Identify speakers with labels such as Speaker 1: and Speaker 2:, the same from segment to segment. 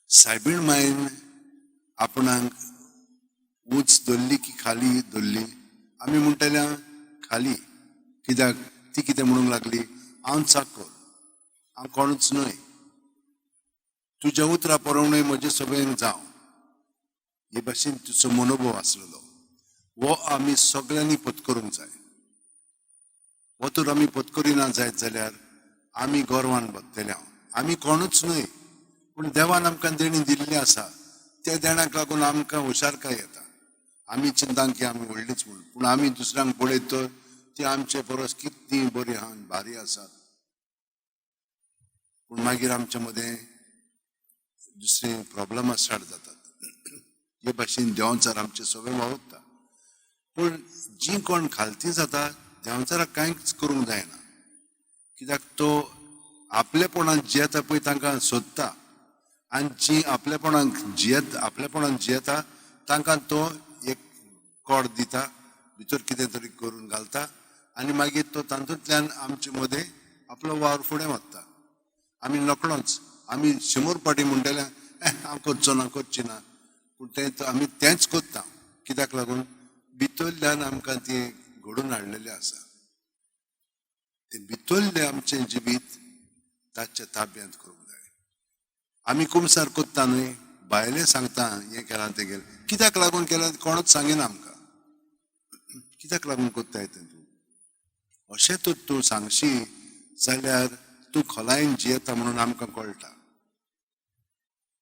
Speaker 1: सायबीण मायन आपणाक ऊंच धरली की खाली धरली? आमी म्हणटल्या खाली. कित्याक ती कितें म्हणूंक लागली? हांव चाकर, हांव कोणूच न्हय, तुज्या उतरा प्रमाणे म्हजे सगळें जावं. हे भाशेन तिचो मनोभव आसलेलो. हो आमी सगळ्यांनी पत्करूंक जाय. हो तर आमी पत्करिना जायत जाल्यार आमी गर्वान बसतले. आमी कोणूच न्हय, पूण देवान आमकां देणी दिल्ली आसा. त्या देणाक लागून आमकां हुशारकाय येता. आमी चिंता की आमी व्हडलीच म्हूण, पूण आमी दुसऱ्यांक पळयत तर ती आमचे परस कितली बरी आहा, भारी आसात. पूण मागीर आमच्या मदें दुसरे प्रॉब्लमां स्टार्ट जातात. हे भाशेन देंवचार आमचे सगळे वावुरता. पूण जी कोण खालती जाता, देंवचाराक कांयच करूंक जायना. कित्याक तो आपलेपणान जियेता पळय तांकां सोदता, आनी जी आपलेपणाक जियेत आपलेपणान जियेता तांकां तो एक कोड दिता, भितर कितें तरी करून घालता आनी मागीर तो तातूंतल्यान आमचे मदें आपलो वावर फुडें वता. आमी नकळोच, आमी 100 पाटी म्हणटले, हांव करचो ना, करची ना, पूण तें आमी तेंच करता. कित्याक लागून? भितरल्यान आमकां ती घडोवन हाडलेलें आसा. तें भितरलें आमचें जिवीत ताच्या ताब्यांत करूंक जाय. आमी कुमसार करता न्हय, भायलें सांगता हें केलां तें केलें. कित्याक लागून केलां कोणूच सांगिना आमकां. कित्याक लागून करताय तें तूं? अशें तर तूं सांगशी जाल्यार तूं खोलायेन जियेता म्हणून आमकां कळटा.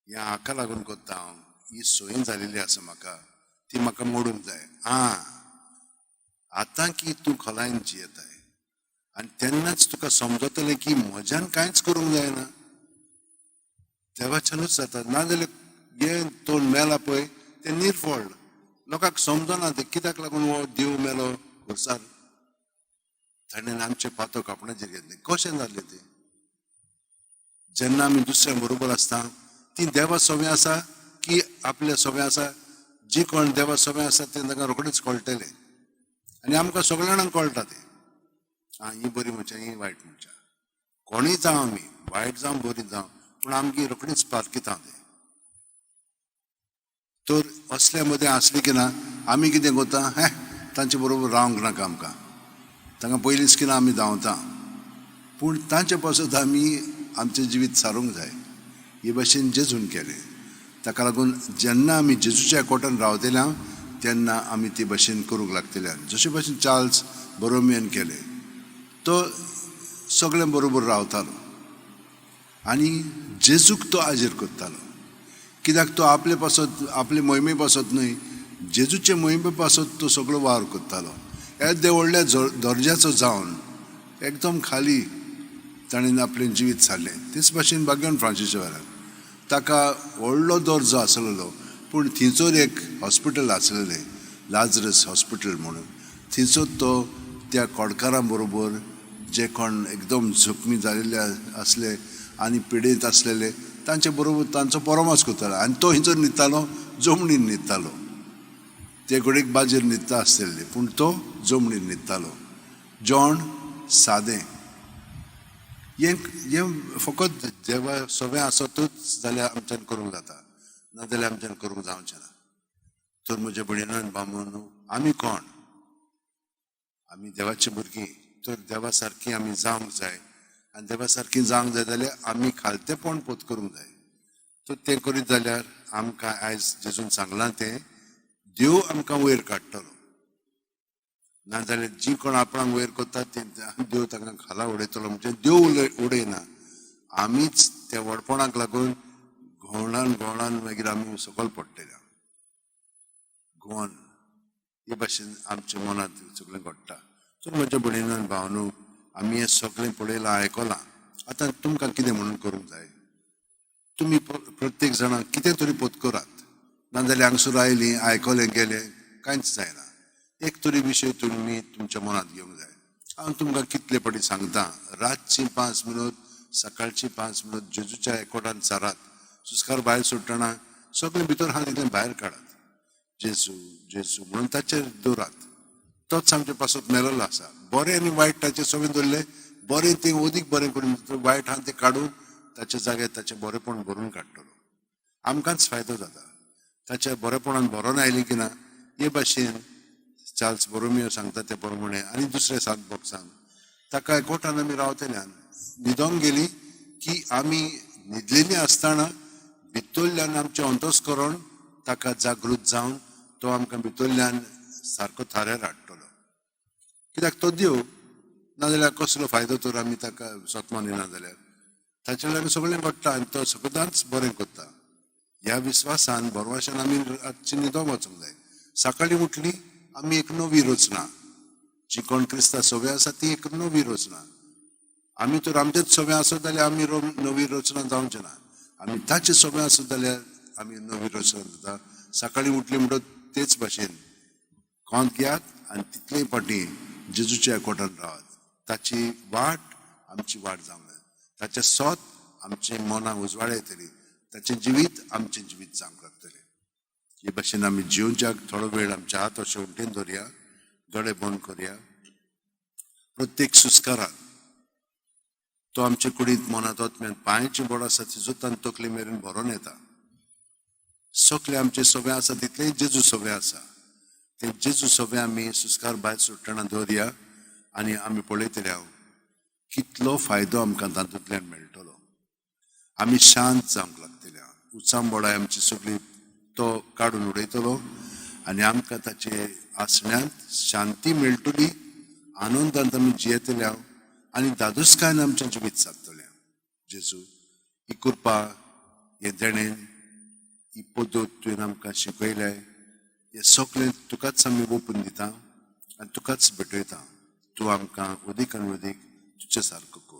Speaker 1: ह्या हाका लागून करता हांव, ही सोय जालेली आसा म्हाका, ती म्हाका मोडूंक जाय. आं, आतां की तूं खोलायेन जियेताय आनी तेन्नाच तुका समजतलें की म्हज्यान कांयच करूंक जायना, देवाच्यानूच जाता. नाजाल्यार हें तोंड मेला पळय तें निर्फळ, लोकांक समजना तें कित्याक लागून हो देव मेलो खुर्सार. ताणें आमचें पातक आपणाचेर घेतलें. कशें जालें तें? जेन्ना आमी दुसऱ्या बरोबर आसता, ती देवा सवें आसा की आपल्या सवें आसा? जी कोण देवा सवें आसा तें तांकां रोखडेच कळटलें. आनी आमकां सगळ्या जाणांक कळटा तें. आं, ही बरी मनशां, ही वायट मनशां. कोणूय जावं, आमी वायट जावं बरी जावं, पूण आमगेर रोखडीच पारखिता तें. तर असल्या मदें आसली की ना, आमी कितें करता? हें तांचे बरोबर रावंक नाका आमकां, तांकां पयलींच की ना आमी धांवता. पूण तांचे पासत आमी आमचें जिवीत सारूंक जाय. हे भाशेन जेजून केलें. ताका लागून जेन्ना आमी जेजूच्या एकवटान रावतले तेन्ना आमी ते भाशेन करूंक लागतले, जशे भाशेन चार्ल्स बरोमियन केलें. तो सगळ्यां बरोबर रावतालो आनी जेजूक तो आजेर करतालो. कित्याक तो आपले पासत, आपले मोहिमे पासत न्हय, जेजूचे मोहिमे पासत तो सगळो वावर करतालो. येद्या व्हडल्या दर्जाचो जावन एकदम खाली ताणें आपलें जिवीत सारलें. तेच भाशेन भाग्यवान फ्रांसीस वेळार ताका व्हडलो दर्जो आसलेलो, पूण थंयसर एक हॉस्पिटल आसलेलें, लाजरस हॉस्पिटल म्हणून. थंयसर तो त्या कोडकारां बरोबर, जे कोण एकदम जखमी जालेले आसले आनी पिडेंत आसलेले, तांचे बरोबर तांचो परामर्श करतालो. आनी तो खंयसर न्हिदतालो? जमनीर न्हिदतालो. ते घडयेक बाजेर न्हिदता आसतले, पूण तो जमनीर न्हिदतालो. जेवण सादें. हें हें फकत देवा सगळें आसतूच जाल्यार आमच्यान करूंक जाता, नाजाल्यार आमच्यान करूंक जावचें ना. तर म्हज्या भयणीन भावांनो, आमी कोण? आमी देवाची भुरगीं. तर देवा सारकी आमी जावंक जाय. आनी देवा सारकी जावंक जाय जाल्यार आमी खालतेपण पोत करूंक जाय. तर तें करीत जाल्यार आमकां आयज जेजून सांगलां तें, देव आमकां वयर काडटलो. नाजाल्यार जी कोण आपणाक वयर करतात ते देव तांकां खाला उडयतलो. म्हणजे देव उडयना, आमीच त्या व्हडपणाक लागून घोवणान घोवणान मागीर आमी सकयल पडटले घुंवोन. हे भाशेन आमच्या मनांत सगळें घडटा. तर म्हज्या भयणीन भावांनो, आमी हें सगळें पळयलां, आयकलां. आतां तुमकां कितें म्हणून करूंक जाय? तुमी प्रत्येक जाणां कितें तरी पोत करात. नाजाल्यार हांगसर आयलीं, आयकलें, गेलें, कांयच जायना. एक तरी विशय तुमी तुमच्या मनांत घेवंक जाय. हांव तुमकां कितले फावटी सांगता, रातची 5 मिनट, सकाळची 5 मिनट जेजूच्या एकवटान सारात. सुस्कार भायर सोडटना सगळें भितर आहा तितलें भायर काडात. जेजू जेजू म्हणून ताचेर दवरात. तोच आमचे पासत मेलोलो आसा. बरें आनी वायट ताचें सगळें दवरलें. बरें तें अदीक बरें करून, वायट आहा तें काडून ताच्या जाग्यार ताचें बरेंपण भरून काडटलो. आमकांच फायदो जाता. ताच्या बरेपणान भरोन आयली की ना हे भाशेन चार्ल्स बोरोमियो सांगता ते प्रमाणे आनी दुसरे सात बॉक्सान ताका एकवटान आमी रावतल्यान न्हिदोंक गेली की आमी न्हिदलेली आसतना भितरल्यान आमचें अंतस्करण ताका जागृत जावन तो आमकां भितरल्यान सारको थाऱ्यार हाडटलो. कित्याक तो देव नाजाल्यार कसलो फायदो तर आमी ताका सोतमान येना जाल्यार ताचे लागून सगळें घडटा आनी तो सदांच बरें करता. ह्या विस्वासान भरवशान आमी रातची न्हिदोंक वचूंक जाय. सकाळीं उठली आमी एक नवी रचना, जी कोण क्रिस्ता सवे आसा ती एक नवी रचना. आमी तर आमचेच सवे आसत जाल्यार आमी नवी रचना जावचे ना. आमी ताचे सवे आसत जाल्यार आमी नवी रचना जाता. सकाळीं उठली म्हणटच तेच भाशेन कोंत घेयात आनी तितले फाटीं जेजूच्या एकवटान रावात. ताची वाट आमची वाट जावंक जाय. ताचें सोत आमचें मनां उजवाड येतली. ताचें जिवीत आमचें जिवीत जावंक लागतलें. हे भाशेन आमी जिवच्याक थोडो वेळ आमचे हात अशे उमटेन दवरया, दोळे बंद करया. प्रत्येक सुस्कारान तो आमचे कुडींत मनांत आत्म्यांत पांयाची बोड आसा तिजो तकले मेरेन भरोन येता. सगळे आमचे सगळे आसा तितलें जेजू सगळें आसा. ते जेजू सगळें आमी सुस्कार भायर सुट्टना दवरया आनी आमी पळयतले हांव कितलो फायदो आमकां तातूंतल्यान मेळटलो. आमी शांत जावंक लागतले. उचांबळाय आमची सगळी तो काडून उडयतलो आनी आमकां ताचे आसण्यांत शांती मेळटली. आनंदांत आमी जियेतले हांव आनी दादोसकायेन आमचें जिवीत सारतलें. जेजू, ही कृपा, हें देणें, ही पद्दत तुवें आमकां शिकयल्या. हें सगळें तुकाच आमी ओपून दिता आनी तुकाच भेटयता. तूं आमकां अदीक आनी अदीक तुजे सारको कर.